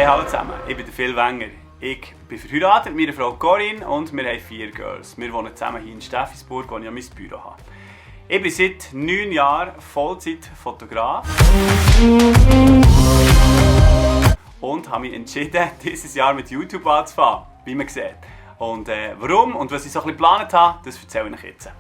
Hey, hallo zusammen, ich bin Phil Wenger. Ich bin verheiratet mit meiner Frau Corinne und wir haben 4 Girls. Wir wohnen zusammen hier in Steffisburg, wo ich mein Büro habe. Ich bin seit 9 Jahren Vollzeitfotograf und habe mich entschieden, dieses Jahr mit YouTube anzufangen, wie man sieht. Und warum und was ich so ein bisschen geplant habe, das erzähle ich euch jetzt.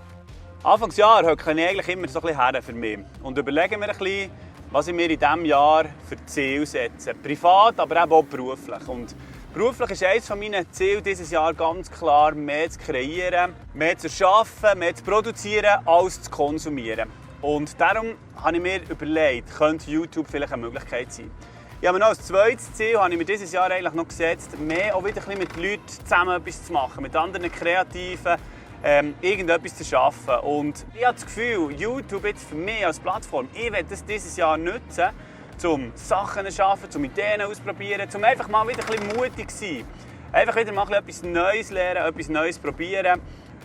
Anfangsjahr hocke ich eigentlich immer so ein bisschen her für mich und überlege mir ein bisschen, was ich mir in diesem Jahr für Ziele setze. Privat, aber eben auch beruflich. Und beruflich ist eines meiner Ziele dieses Jahr ganz klar, mehr zu kreieren, mehr zu erschaffen, mehr zu produzieren, als zu konsumieren. Und darum habe ich mir überlegt, könnte YouTube vielleicht eine Möglichkeit sein. Ich habe mir noch als zweites Ziel habe ich mir dieses Jahr eigentlich noch gesetzt, mehr auch wieder ein bisschen mit Leuten zusammen etwas zu machen, mit anderen Kreativen, irgendetwas zu schaffen. Und ich habe das Gefühl, YouTube jetzt für mich als Plattform, ich werde das dieses Jahr nutzen, um Sachen zu schaffen, um Ideen auszuprobieren, um einfach mal wieder ein bisschen mutig zu sein. Einfach wieder mal etwas Neues lernen, etwas Neues probieren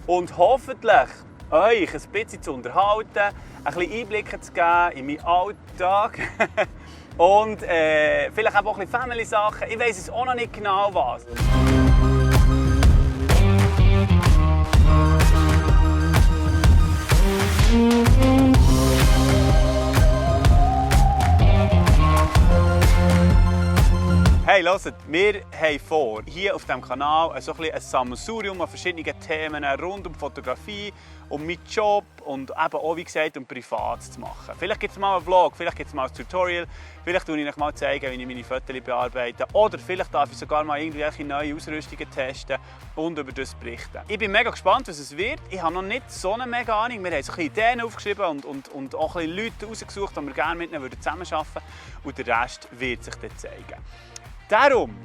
und hoffentlich euch ein bisschen zu unterhalten, ein bisschen Einblicke zu geben in meinen Alltag und vielleicht auch ein bisschen Family-Sachen. Ich weiss es auch noch nicht genau was. Hey, hört, wir haben vor, hier auf diesem Kanal so ein Sammelsurium an verschiedenen Themen rund um Fotografie, um meinen Job und eben auch, wie gesagt, um privat zu machen. Vielleicht gibt es mal einen Vlog, vielleicht gibt es mal ein Tutorial, vielleicht zeige ich euch mal, wie ich meine Fotos bearbeite oder vielleicht darf ich sogar mal irgendwelche neue Ausrüstungen testen und über das berichten. Ich bin mega gespannt, was es wird. Ich habe noch nicht so eine mega Ahnung. Wir haben so Ideen aufgeschrieben und auch ein bisschen Leute rausgesucht, die wir gerne mit ihnen zusammenarbeiten würden und der Rest wird sich dann zeigen. Darum,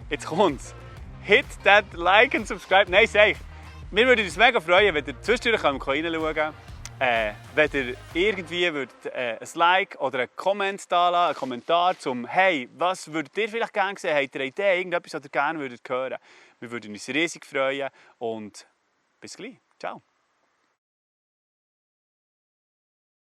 jetzt kommt's, hit that like and subscribe. Nein, sag ich. Wir würden uns mega freuen, wenn ihr zwischendurch reinschauen könnt. Wenn ihr irgendwie ein Like oder einen Comment da lassen, einen Kommentar zum «Hey, was würdet ihr vielleicht gerne sehen? Habt ihr eine Idee, irgendetwas, was ihr gerne hören würdet?» Wir würden uns riesig freuen und bis gleich. Ciao.